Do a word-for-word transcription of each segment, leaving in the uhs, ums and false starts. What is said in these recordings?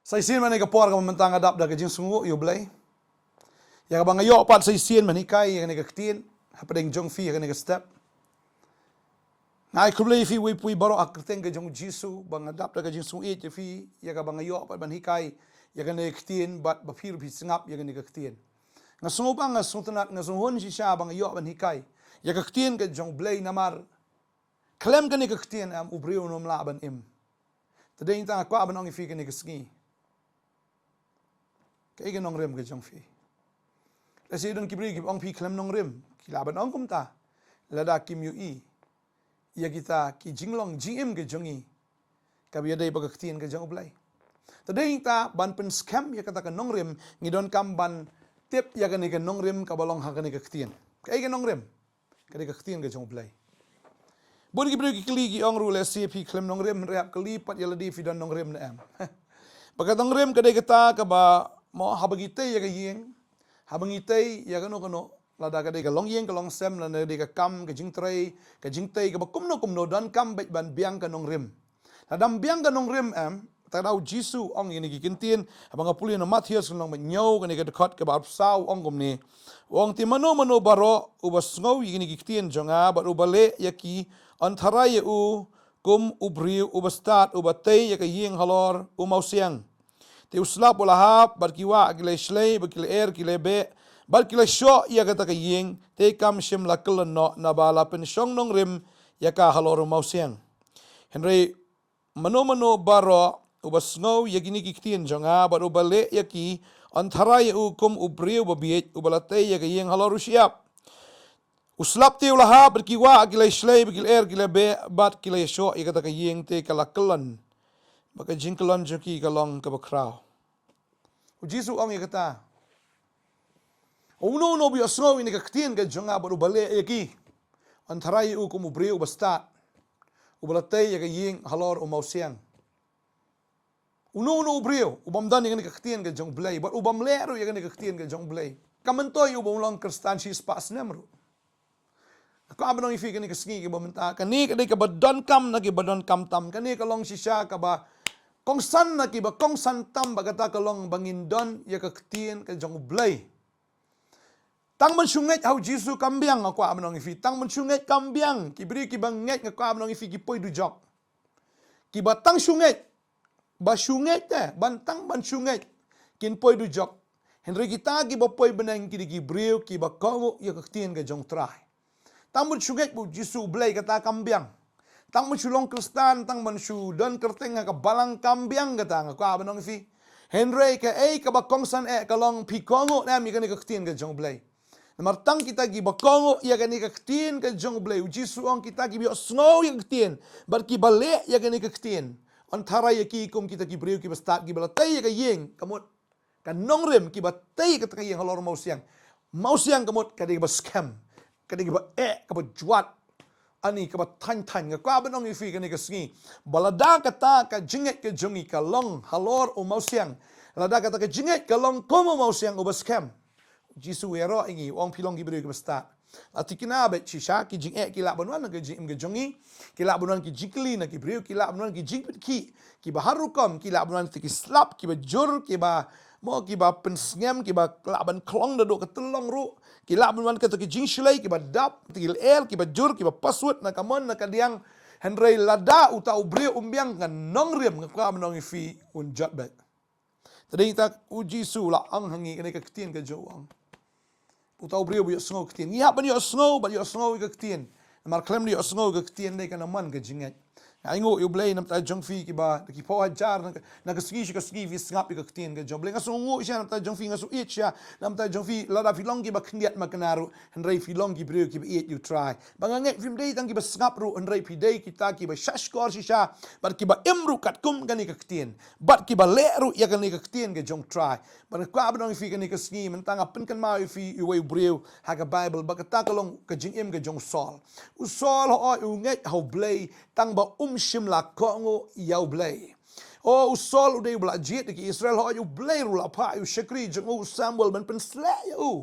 Sa shisien mynta ka por kaba mynta nga dap da ka jingsngew ïa u Blei. Ïa kaba nga ïoh pat sa shisien ban hikai ïa kane ka ktien hapdeng jong phi ïa kane ka step. Nga ai khublei ïa phi uwei pa uwei baroh ha ka kyrteng ka jong u Jisu ba nga dap da ka jingsngew ïeit ïa phi ïa kaba nga ïoh pat ban hikai ïa kane ka ktien bad ba phi ruh phi sngap ïa kane ka ktien. Nga sngew ba nga sngewtynnat, nga sngewhun shisha ba nga ïoh ban hikai ïa ka ktien ka jong u Blei namar khlem kane ka ktien em u briew um lah ban im. Te dei nangta nga kwah ban ong ïa phi kane ka sngi. Kaei ka nongrim ka jong phi? Lehse don ki briew kiba ong phi khlem nongrim, ki lah ban ong kumta lada kim ïohi ïa kita ki jinglong jingim ka jong ngi kaba ïadei bad ka ktien ka jong u Blei. Te dei nangta ban pynskhem ïa kata ka nongrim ngi donkam ban tip ïa kane ka nongrim kaba long ha kane ka ktien. Kaei ka nongrim? Ka dei ka ktien ka jong u Blei. Bun ki briew ki kylli ki ong ruh lehse phi khlem nongrim, hynrei hap kylli pat ïa lade phi don nongrim ne em. Ba ka nongrim ka dei kata kaba mo haba ngi tei ïa ka ïing, haba ngi tei ïa kano kano, lada ka dei ka longïing ka longsem, lada ka dei ka kam ka jingtrei ka jingtei kaba kumno kumno donkam beit ban biang ka nongrim. Lada ym biang ka nongrim em, te da u Jisu u ong ïa kine ki ktien, haba nga pule na Mathaios lynnong ba hynñiew kane ka dkhot kaba arphew saw u ong kumne. U ong te mano mano baroh uba sngew ïa kine ki ktien jong nga bad uba leh ïa ki, yn tharai ïa u kum u briew uba stad uba tei ïa ka ïing halor u mawsiang. Te u slap u la hap bad ki wah ki la shlei bad ki la er ki la beh bad ki la shoh ïa kata ka ïing, te kam shym la kyllon noh naba la pynshong nongrim ïa ka halor u mawsiang. Hynrei mano mano baroh uba sngew ïa kine ki ktien jong nga bad uba leh ïa ki, yn tharai ïa u kum u briew babieit uba la tei ïa ka ïing halor u shyiap. U slap te u la hap bad ki wah ki la shlei bad ki la er ki la beh bad ki la shoh ïa kata ka ïing, te ka la kyllon. Bad ka jingkyllon jong ki ka long kaba khraw. U Jisu u ong ïa kata. Uno uno uba ïohsngew ïa kane ka ktien ka jong nga bad uba leh ïa ki, yn tharai ïa u kum u briew uba stad uba la tei ïa ka ïing halor u mawsiang. Uno uno u briew ubym don ïa kane ka ktien ka jong u Blei bad ubym leh ruh ïa kane ka ktien ka jong u Blei, kam myntoi uba long Khristan shispah snem ruh. Nga kwah ban ong ïa phi kane ka sngi kaba mynta, kane ka dei kaba donkam na kiba donkam tam, kane ka long shisha kaba kongsan na kiba kongsan tam, ba kata ka long ba ngin don ïa ka ktien ka jong u Blei. Tang ban shu ngeit ha u Jisu kam biang, nga kwah ban ong ïa phi, tang ban shu ngeit kam biang. Ki briew kiba ngeit, nga kwah ban ong ïa phi, ki poi dujok. Kiba tang shu ngeit, ba shu ngeit te, ban tang ban shu ngeit, kin poi dujok. Hynrei kita kiba poi bneng ki dei ki briew kiba kohnguh ïa ka ktien ka jong u Trai. Tang ban shu ngeit ba u Jisu u Blei kata kam biang. Tang ban shu long Khristan, tang ban shu don kyrteng ha ka balang kam biang kata, nga kwah ban ong ïa phi. Hynrei kaei kaba kongsan eh ka long phi kohnguh ne em ïa kane ka ktien ka jong u Blei. Namar tang kita kiba kohnguh ïa kane ka ktien ka jong u Blei, u Jisu u ong kita kiba ïohsngew ïa ka ktien bad kiba leh ïa kane ka ktien, yn tharai ïa ki kum kita ki briew kiba stad kiba la tei ïa ka ïing, ka mut ka nongrim, kiba tei ïa kata ka ïing halor u mawsiang. Mawsiang ka mut ka dei kaba skhem, ka dei kaba eh, kaba jwat, ani kaba thaiñ thaiñ. Nga kwah ban ong ïa phi kane ka sngi ba lada kata ka jingngeit ka jong ngi ka long halor u mawsiang, lada kata ka jingngeit ka long kum u mawsiang uba skhem, u Jisu u ïaroh ïa ngi, u ong phi long ki briew kiba stad. La thikna beit shisha, ki jingeh ki lah ban wan na ka jingim ka jong ngi, ki lah ban wan ki jingkylli na ki briew, ki lah ban wan ki jingpynkhih kiba har rukom, ki lah ban wan ki slap kiba jur, kiba mo kiba pynsngem, kiba lah ban khlong naduh ka tyllong ruh, ki lah ban wan kata ki jingshlei kiba dap, ki lyer kiba jur, kiba paswut na ka mon na ka diang. Hynrei lada uta u briew um biang ka nongrim, nga kwah ban ong ïa phi, un jot beit. Te dei nangta u Jisu u la ong ha ngi kane ka ktien ka jong u ong, uta u briew ba ïohsngew ktien. Ngi hap ban ïohsngew, ban ïohsngew ïa ka ktien. Namar khlem da ïohsngew ïa ka ktien dei ka namon ka jingngeit. Nga ainguh ïa u Blei na bynta jong phi kiba da ki phew hajar na ka, na ka sngi sha ka sngi phi sngap ïa ka ktien ka jong u Blei. Nga sngewnguh shisha na bynta jong phi, nga sngewieit shisha na bynta jong phi, lada phi long kiba khyndiat makna ruh, hynrei phi long ki briew kiba ïeit ïa u Trai. Ba nga ngeit phim dei tang kiba sngap ruh, hynrei phi dei kita kiba shahshkor shisha bad kiba im ruh katkum kane ka ktien, bad kiba leh ruh ïa kane ka ktien ka jong u Trai. Bad nga kwah ban ong ïa phi kane ka sngi, mynta nga pynkynmaw ïa phi ïa uwei u briew ha ka Baibl, ba kata ka long ka jingim ka jong u Saul. U Saul hooid u ngeit ha u Blei, tang ba um shym la kohnguh ïa u Blei. O, u Saul u dei uba la jied da ki Israel, hooid u Blei ruh u la phah ïa u shakri jong u Samuel ban pynsleh ïa u.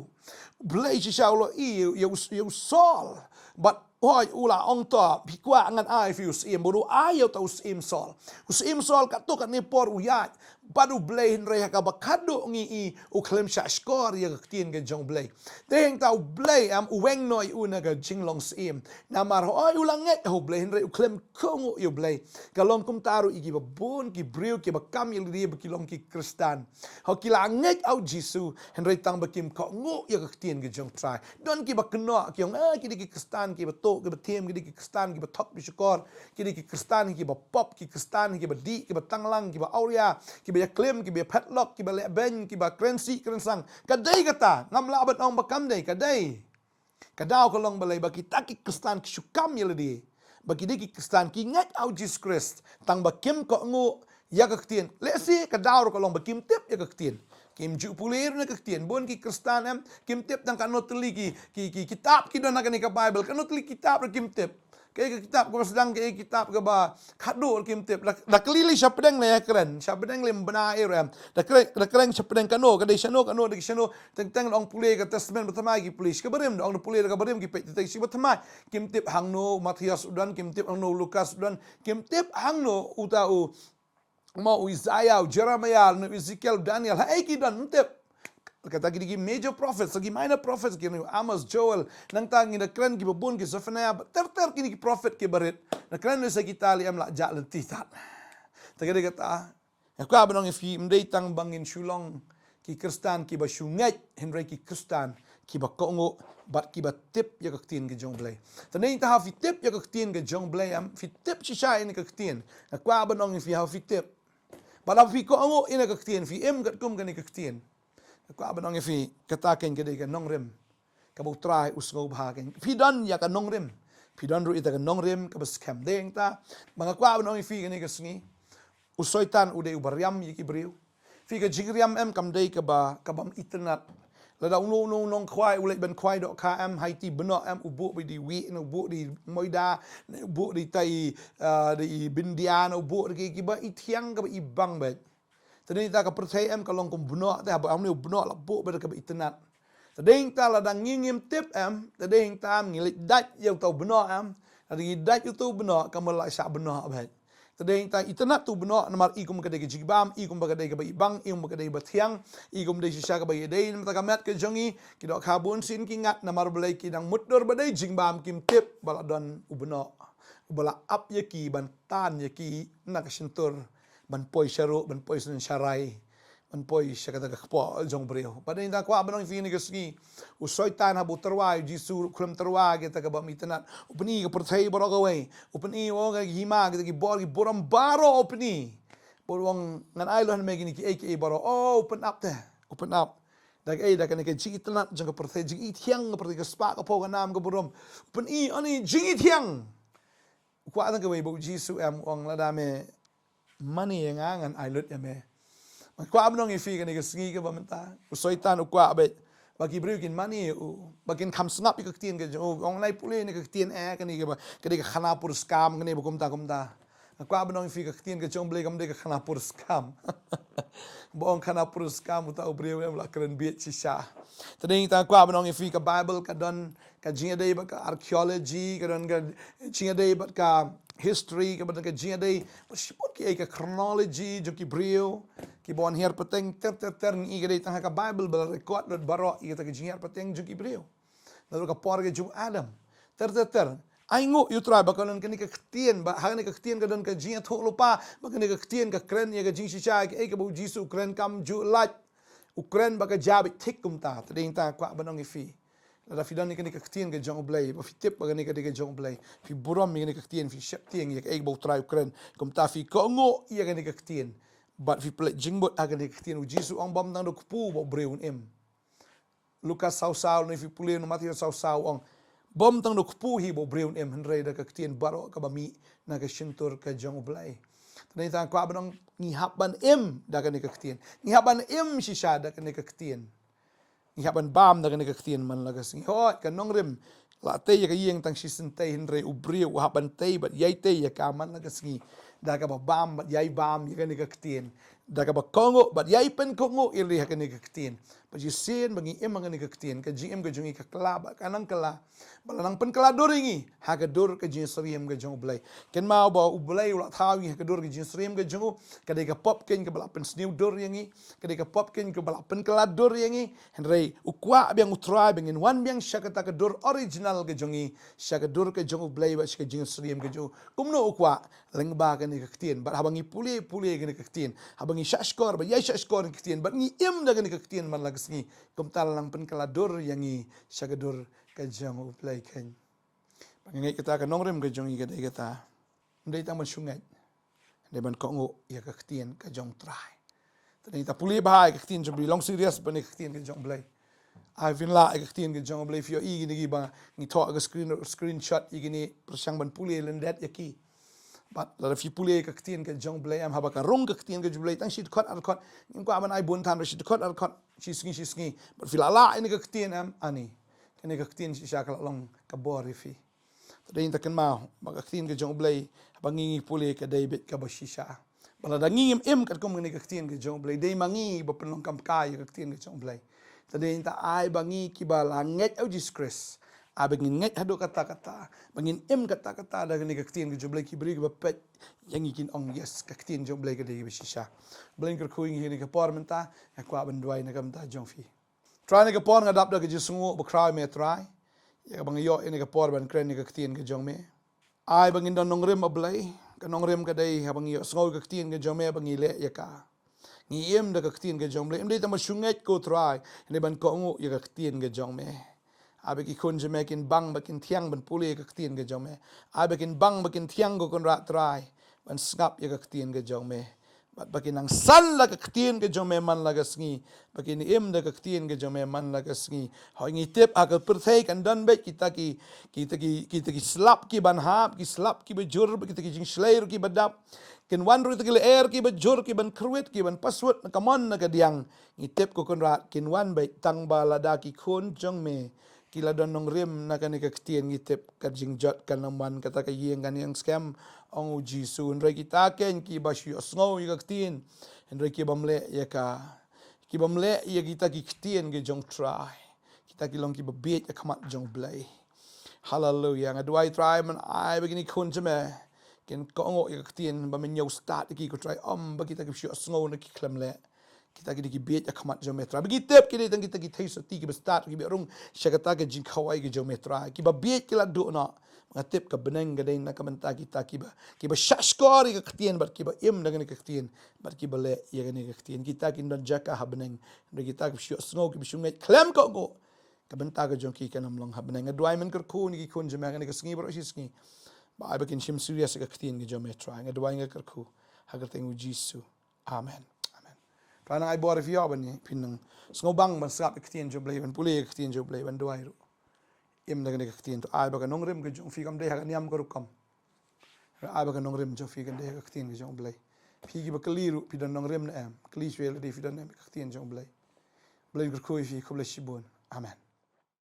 U Blei shisha u la ïohi ïa u, ïa u Saul. Bad hooid u la ong to, phi kwah ngan ai phi u syiem, bad u ai ïa uta u syiem Saul. U syiem Saul katto katne por u ïaid bad U Blei, hynrei ha kaba khadduh ngi i u khlem shah shkor ïa ka ktien ka jong U Blei. Te hangta U Blei em u weng noh ïa u na ka jinglong syiem. Namar hooid u la ngeit ha U Blei hynrei u khlem kohnguh ïa U Blei. Ka long kumta ruh ïa kiba bun ki briew kiba kam ïa lade ba ki long ki Khristan. Hooid ki la ngeit ha U Jisu hynrei tang ba kim kohnguh ïa ka ktien ka jong U Trai. Don kiba kynnoh ki ong, ah, ki dei ki Khristan kiba tuh kiba thiem, ki dei ki Khristan kiba thok ba shukor. Ki dei ki Khristan kiba pop, ki Khristan kiba dih, kiba tanglang, kiba awria, kiba ïaklim, kiba ïaphetlok, kiba lehbeiñ, kiba kren sih kren sang. Ka dei kata, ngam lah ban ong ba kam dei, ka dei. Ka daw ka long balei ba kita ki Khristan ki shu kam ïa lade. Ba ki dei ki Khristan ki ngeit ha U Jisu Khrist. Tang ba kim kohnguh ïa ka ktien. Lehse ka daw ruh ka long ba kim tip ïa ka ktien. Kim ju pule ruh na ka ktien. Bun ki Khristan em, kim tip tang kano tylli ki, ki, ki kitab ki don ha kane ka Baibl. Kano tylli kitab ruh kim tip. Kaei ka kitab kaba sdang, kaei ka kitab kaba khadduh ruh kim tip. Da, da kylli lei shapdeng lei kren, shapdeng lei ym bna ei ruh em. Da kren, da kren shapdeng kano, ka dei shano, kano, da ki shano, teng teng da ong pule ka Testament bathymmai ki pule shi ka barim, da ong da pule da ka barim ki peit teng shi bathymmai. Kim tip hangno u Mathaios u don, kim tip hangno u Lukas u don, kim tip hangno uta u, mo, u Isaiah, u Jeremiah, u Ezekiel, u Daniel, haei ki don, ym tip. Kata ki dei ki major prophets, ki minor prophets, ki dei u Amos, Joel, nangta ngin da kren kiba bun ki Zephaniah, ter ter kine ki prophet kiba rit. Da kren lei sa kita lei em lah jah lynti tad. Te ka dei kata, nga kwah ban ong ïa phi, ym dei tang ba ngin shu long ki Khristan kiba shu ngeit, hynrei ki Khristan kiba kohnguh bad kiba tip ïa ka ktien ka jong U Blei. Te nangta ha phi tip ïa ka ktien ka jong U Blei em, phi tip shisha ïa kane ka ktien. Nga kwah ban ong ïa phi ha phi tip. Bad ha phi kohnguh ïa kane ka ktien, phi im katkum kane ka ktien. Nga kwah ban ong ïa phi, kata keiñ ka dei ka nongrim kaba U Trai u sngewbha keiñ. Phi don ïa ka nongrim. Phi don ruh ïa ka nongrim kaba skhem. Dei nangta ba nga kwah ban ong ïa phi kane ka sngi, u Soitan u dei uba riam ïa ki briew. Phi, ka jingriam em kam dei kaba, kaba ym itynnad. Lada uno uno u nongkhwai u leit ban khwai dohkha em, ha iti bnoh em, u buh ba dei wieh, ne u buh dei moida, ne u buh dei tai, ah, dei bindia, ne u buh dei kiba i thiang kaba i bang beit. Te nangta ka pyrthei em ka long kum bnoh, te haba ym ne u bnoh la buh bad kaba itynnad. Te nangta lada ngi ngim tip em, te nangta ngi leit dait ïa uta u bnoh em, lada ngi dait ïa uta u bnoh, ka mut la shah bnoh beit. Te nangta itynnad uta u bnoh, namar i kum ka dei ka jingbam, i kum ba ka dei kaba i bang, i kum ba ka dei ba thiang, i kum dei shisha kaba ïadei na ka met ka jong ngi, ki dohkha bunsien ki ngat, namar balei, ki dang mutdur ba dei jingbam, kim tip ba la don u bnoh uba la ap ïa ki, ban tan ïa ki na ka shyntur, ban poi sha ruh, ban poi sha sharai, ban poi sha kata ka kpoh jong u briew. Bad nangta kwah ban ong ïa phi kane ka sngi, u Soitan haba u tyrwa ïa u Jisu ruh u khlem tyrwa kita kaba ym itynnad. U pyni ka pyrthei baroh kawei. U pyni, oh, ka hima, kita ki bor ki burom baroh u pyni. Bad u ong, ngan ai lad ha me kine kiei kiei baroh. Oh, u pynap te. U pynap. Da kaei? Da kane ka jingitynnad jong ka pyrthei, jingithiang ka pyrthei, ka spah ka phew, ka nam ka burom. U pyni, ani, jingithiang. U kwah tang kawei ba u Jisu em, u ong, lada me mane ïa nga, ngan ai lut ïa me. Nga kwah ban ong ïa phi kane ka sngi kaba mynta, u Soitan u kwah beit ba ki briew kin mane ïa u, ba kin kham sngap ïa ka ktien ka jong u. U ong, nai pule ïa kane ka ktien, eh, kane kaba, ka dei ka khana puriskam, kane ba kumta kumta. Nga kwah ban ong ïa phi, ka ktien ka jong U Blei kam dei ka khana puriskam. Ba ong khana puriskam, uta u briew em la kren bieit shisha. Te nangta kwah ban ong ïa phi, ka Baibl ka don ka jingïadei bad ka archaeology, ka don ka jingïadei bad ka history, ka don ka jingïadei bad shibun kiei, ka chronology jong ki briew kiba wan hiar pateng ter ter ter. Ngi i ka dei tang ha ka Baibl ba la record lut baroh ïa kata ka jinghiar pateng jong ki briew naduh ka por ka jong u Adam ter ter ter. Ai nguh ïa U Trai ba ka don kane ka ktien, ba ha kane ka ktien ka don ka jingïathuhlypa, ba kane ka ktien ka kren ïa ka jingshisha, kaei kaba u Jisu u kren, kam ju lait. U kren ba ka jia beit thik kumta. Te nangta kwah ban ong ïa phi, lada phi don ïa kane ka ktien ka jong U Blei, ba phi tip ba kane ka dei ka jong U Blei, phi burom ïa kane ka ktien, phi sheptieng ïa kaei kaba U Trai u kren, kumta phi kohnguh ïa kane ka ktien, bad phi pynleit jingmut ha kane ka ktien. U Jisu u ong, bym tang da u kpu ba u briew un im. Lukas saw saw, ne phi pule na Mathaios saw saw, u ong, bym tang da u kpu hi ba u briew un im, hynrei da ka ktien baroh kaba mih na ka shyntur ka jong U Blei. Te nangta kwah ban ong, ngi hap ban im da kane ka ktien. Ngi hap ban im shisha da kane ka ktien. Ngi hap ban bam da kane ka ktien man la ka sngi. Hooid, ka nongrim la tei ïa ka ïing tang shisien tei, hynrei u briew u hap ban tei bad ïai tei ïa ka man la ka sngi da kaba bam bad ïai bam ïa kane ka ktien. da kaba kohnguh bad ïai pynkohnguh ïa lade ha kane ka ktien. Bad shisien ba ngi im ha kane ka ktien, ka jingim ka jong ngi ka kylla bad ka nang kylla. Ba la nang pynkylla dur ïa ngi ha ka dur ka jingsyriem ka jong U Blei. Kynmaw ba U Blei u la thaw ïa ngi ha ka dur ka jingsyriem ka jong u. Ka dei ka pop keiñ kaba la pynsniew dur ïa ngi. Ka dei ka pop keiñ kaba la pynkylla dur ïa ngi. Hynrei u kwah biang U Trai ba ngin wan biang sha kata ka dur original ka jong ngi, sha ka dur ka jong U Blei bad sha ka jingsyriem ka jong u. Kumno u kwah? Lyngba kane ka ktien. Bad haba ngi pule, pule kane ka ktien, haba ngi shahshkor, bad ïai shahshkor kane ka ktien, bad ngi im da kane ka ktien man la ka sngi, kumta la nang pynkylla dur ïa ngi sha ka dur ka jong U Blei keiñ. Ba ngi ngeit kata ka nongrim ka jong ngi ka dei kata. Ym dei tang ban shu ngeit, hynrei ban kohnguh ïa ka ktien ka jong U Trai. Te dei ta pule bha ïa ka ktien jong U Blei, long serious ban ïa ka ktien ka jong U Blei. Ai phin lah ïa ka ktien ka jong U Blei, phi ïohi kine kiba ngi thoh ka screen, screenshot ïa kine, pyrshang ban pule lyndet ïa ki. Bad lada phi pule ïa ka ktien ka jong U Blei, em, haba ka rung ka ktien ka jong U Blei tang shi dkhot ar dkhot, ngim kwah ban ai bun than, shi dkhot ar dkhot, shi sngi shi sngi. Bad phi la lah ïa kane ka ktien, em, ani, kane ka ktien shisha ka la long ka bor ïa phi. Te dei ta kynmaw ba ka ktien ka jong U Blei, haba ngi ngi pule, ka dei beit kaba shisha. Ba lada ngi ngim im katkum kane ka ktien ka jong U Blei, dei ma ngi ba pynlong kam kai ïa ka ktien ka jong U Blei. Te dei ta ai ba ngi kiba la ngeit ha U Jisu Khrist, ai ba ngin ngeit haduh katta katta, ba ngin im katta katta da kane ka ktien ka jong U Blei. Ki briew kiba peit ïa ngi kin ong, yes, ka ktien jong U Blei ka dei kaba shisha. U Blei un kyrkhu ïa ngi ha kane ka por mynta. Nga kwah ban duwai na ka bynta jong phi. Trai, ha kane ka por nga dap da ka jingsngewnguh bakhraw ïa me Trai, ïa kaba nga ïoh ïa kane ka por ban kren ïa ka ktien ka jong me. Ai ba ngin don nongrim, A Blei. Ka nongrim ka dei haba ngi ïohsngew ïa ka ktien ka jong me, ba ngi leh ïa ka. Ngi im da ka ktien ka jong U Blei. Ym dei tang ban shu ngeit ko Trai, hynrei ban kohnguh ïa ka ktien ka jong me. Ai ba ki khun jong me kin bang ba kin thiang ban pule ïa ka ktien ka jong me. Ai ba kin bang ba kin thiang, ko Kynrad Trai, ban sngap ïa ka ktien ka jong me. Bad ba kin nang san da ka ktien ka jong me man la ka sngi. Ba kin im da ka ktien ka jong me man la ka sngi. Hooid, ngi tip ha ka pyrthei kan don beit kita ki, kita ki, kita ki slap ki ban hap, ki slap kiba jur, kita ki jingshlei ruh kiba dap. Kin wan ruh kita ki lyer kiba jur, ki ban kyrwit, ki ban paswut na ka mon na ka diang. Ngi tip, ko Kynrad, kin wan beit, tang ba lada ki khun jong me ki la don nongrim na kane ka ktien, ngi tip ka jingjot kan ym wan, kata ka ïing kan ïeng skhem, ong U Jisu. Hynrei kita keiñ kiba shu ïohsngew ïa ka ktien, hynrei kibym leh ïa ka, kibym leh ïa kita ki ktien ki jong U Trai, kita ki long kiba bieit ha khmat jong U Blei. Haleluia. Nga duwai Trai, men ai ba kine ki khun jong me kin kohnguh ïa ka ktien, ba men ñiew stad ïa ki, ko Trai, ym ba kita kiba shu ïohsngew na ki khlem leh. Kita ki dei ki bieit ha khmat jong me Trai. Ba ngi tip ki dei tang kita ki theisotti, kiba stad, kiba rung sha kata ka jingkhawai ka jong me Trai. Kiba bieit ki la duh noh. Nga tip ka bneng ka dei na ka bynta kita kiba, kiba shahshkor ïa ka ktien, bad kiba im da kane ka ktien, bad kiba leh ïa kane ka ktien. Kita kin don jaka ha bneng. Hynrei kita kiba shu ïohsngew, kiba shu ngeit khlem kohnguh, ka bynta ka jong ki kan ym long ha bneng. Nga duwai men kyrkhu ïa ki khun jong me ha kane ka sngi baroh shi sngi. Ba ai ba kin shim serious ïa ka ktien ka jong me Trai. Nga duwai, nga kyrkhu ha ka kyrteng U Jisu. Amen. Amen. Trai nang ai bor ïa phi ïoh ban ïa phi nang sngewbang ban sngap ïa ka ktien jong U Blei, ban pule ïa ka ktien jong U Blei, ban duwai ruh. Im da kane ka ktien, to ai ba ka nongrim ka jong phi kam dei ha ka niam ka rukom. Ai ba ka nongrim jong phi kan dei ha ka ktien ka jong U Blei. Phi kiba kylli ruh, phi don nongrim ne em? Kylli shuwa ïa lade phi don ne em ïa ka ktien jong U Blei. U Blei un kyrkhu ïa phi. Khublei shibun. Amen.